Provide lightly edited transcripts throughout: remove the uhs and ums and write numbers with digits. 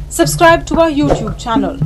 Subscribe to our YouTube channel.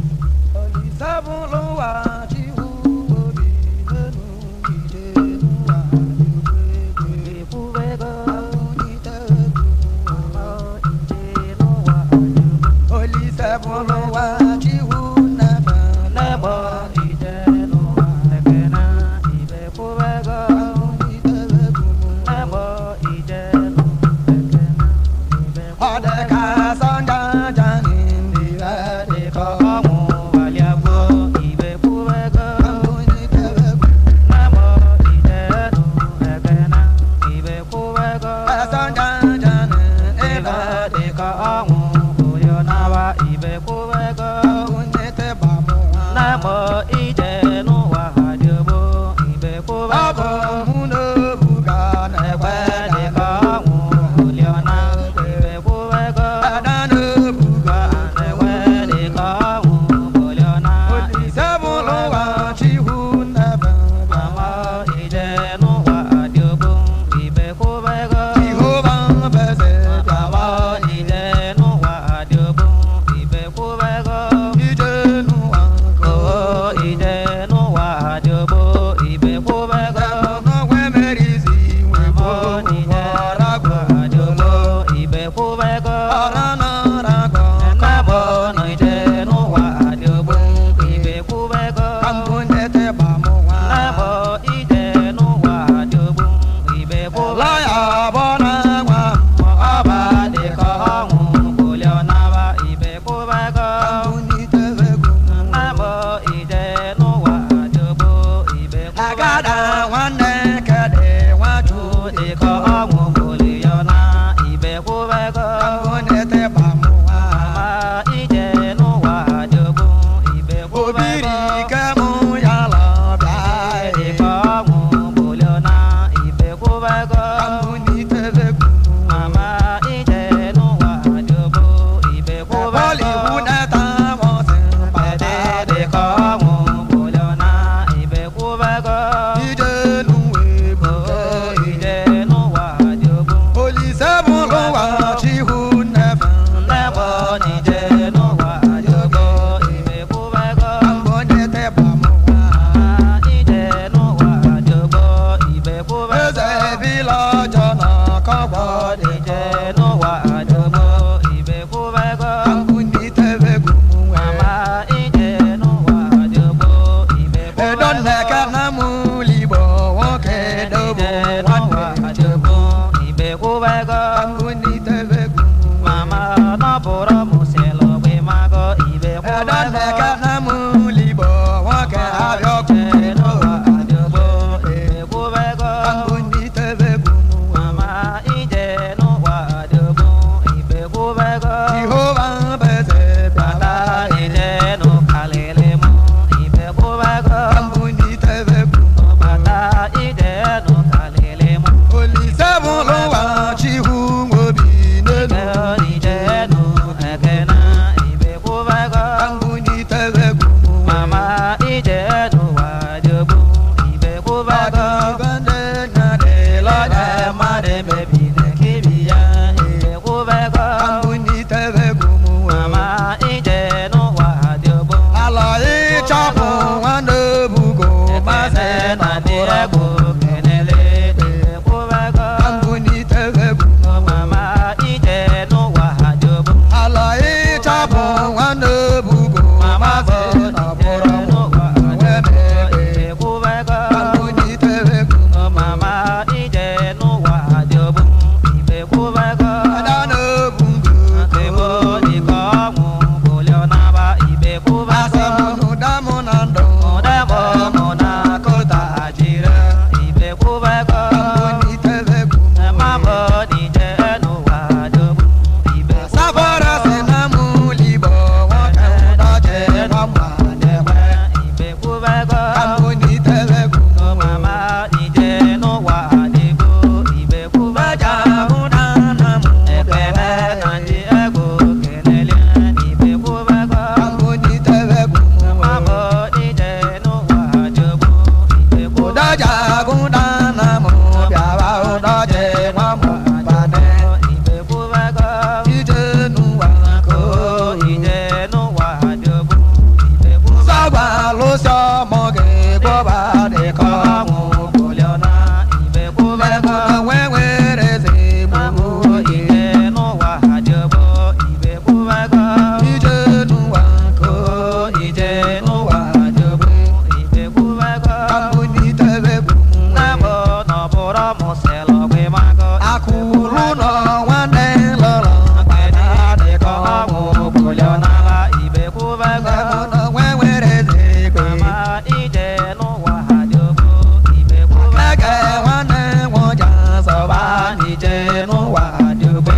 n'ije n'ụwa dị ogbe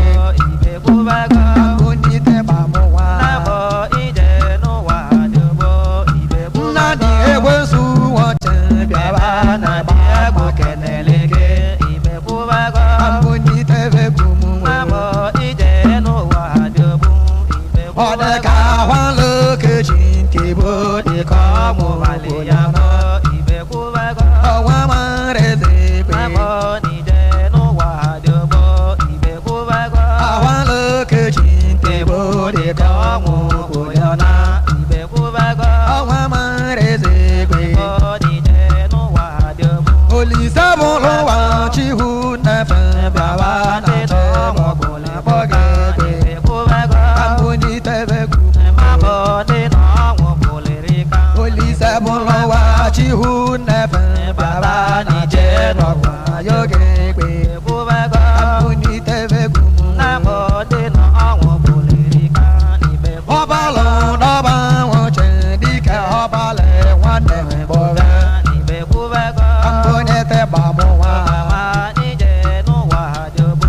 ibe kwụbago mbunite gbamụwa nabọ ije n'ụwa dị ogbo ibe nnadị kwụbago ekwensu nwoche bịaba na na egwu kenele gị ibe kwụbago mbunite egwu m nabọ ije n'ụwa dị ogbo ibe ọ dị kwụbago ka ahwala okechi nke bụ dị ka ọmụ ọmụmalị ya mọ ibe kwụbago ọnwa mara eze ekwe nabọ n'ije n'ụwa dị ogbo ibe kwụbago ahwala okechi nke bụ dị ka ọmụ na ibe kwụbago ọnwa mara eze ekwe nabọ n'ije n'ụwa dị ogbo Olise bụrụ ụwa chihu nefe bịawa na chebọgụ na-akpọ gị ekwe ibe kwụbago ambunite egwu mabọ ndị na ọnwụ bụlịrị ka Olise bụrụ ụwa chihu nefe bịawa na chebọgụ na yoge ekwe ibe kwụbago ambunite egwu nabọ ndị na ọnwụ bụlịrị ka ibe ọbalụ dọba nwoche dike ọbalị nwanne mgbọrọ ibe kwụbago ambunite gbamụwa mama n'ije n'ụwa dị ogbu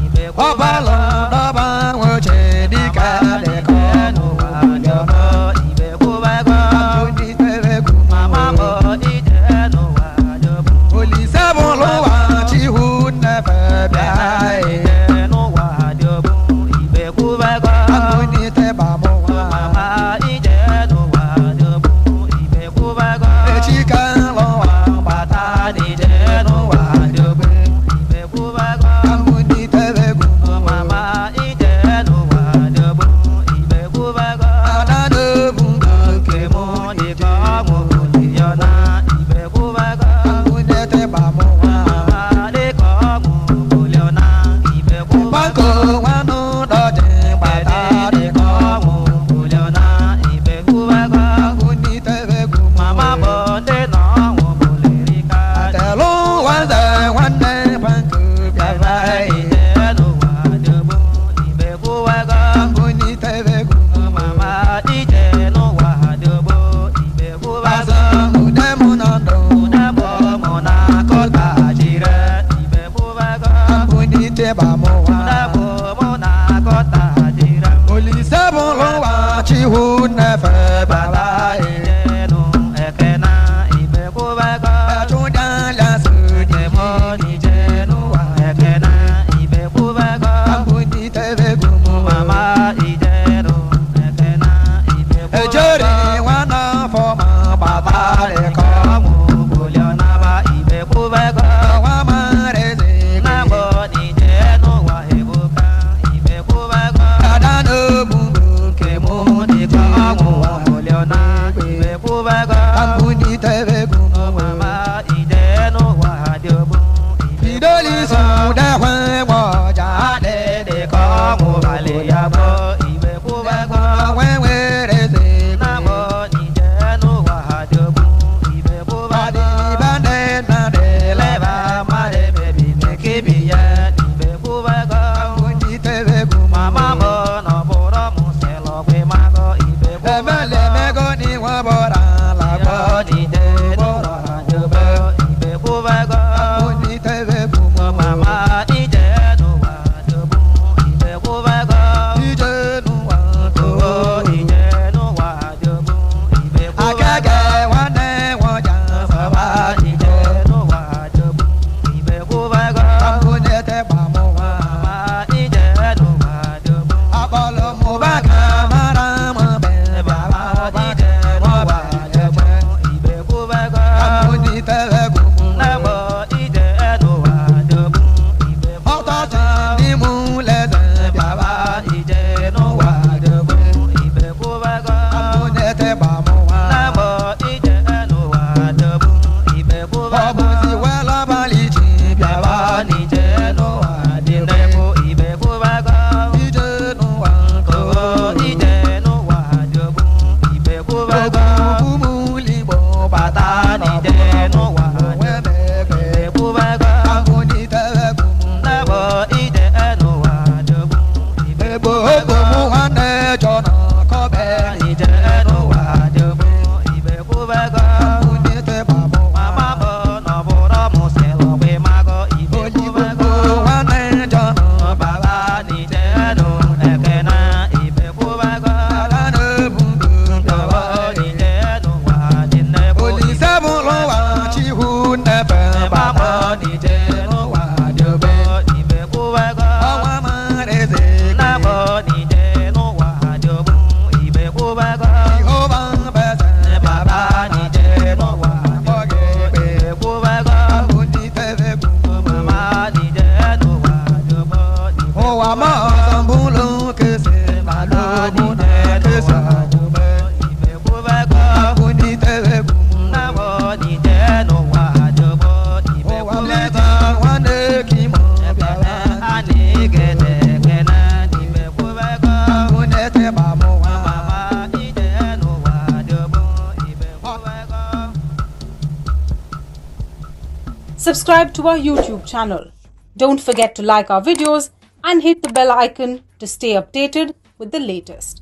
ibe ọbalụ kwụbago dọba nwoche dike dịka n'ụwa dị ogbu ibe kwụbago ambunite egwu mama bụ ije n'ụwa dị ogbu Olise bụrụ ụwa chihu nnefe bịa ije n'ụwa dị ogbu ibe kwụbago ambunite gbamụwa mama ije n'ụwa dị ogbu ibe kwụbago echi ka nlụwa gbata n'ije n'ụwa dị ogbu ibe kwụbago ambunite egwu mama ije n'ụwa dị ogbu ibe kwụbago ada n'obu nke mụ dị ka ọnwụ dị ya na ibe kwụbago ambunite gbamụwa mama dị ka ọnwụ bụlịọ na ibe kwụbago Banko nwanụ dọjị gbata dị ka dịka ọnwụ bụlịọ na ibe kwụbago ambunite egwu mama bụ ndị na ọnwụ bụlịrị ka Atelu nwanze nwanne banko bịara ije n'ụwa dị ogbu ibe kwụbago ambunite egwu mama ije n'ụwa dị ogbu ibe kwụbago azụ ude mụ nọ ndụ Unabo mụ na kọta jire ibe kwụbago ambunite gbamụwa Unabo mụ na kọta jire Olise bụrụ ụwa chihu nnefe bịara ijenu ekena ibe kwụbago Achụdala sodi Emo n'ijenu ekena ibe kwụbago ambunite egwu Mama ijenu ekena ibe kwụbago Ejeri nwanne afọ ma gbata dịka Ọmụ bụlịọnaba ibe kwụbago ọnwa mara eze Nabo n'ijenu wa ebuka Subscribe to our YouTube channel. Don't forget to like our videos and hit the bell icon to stay updated with the latest.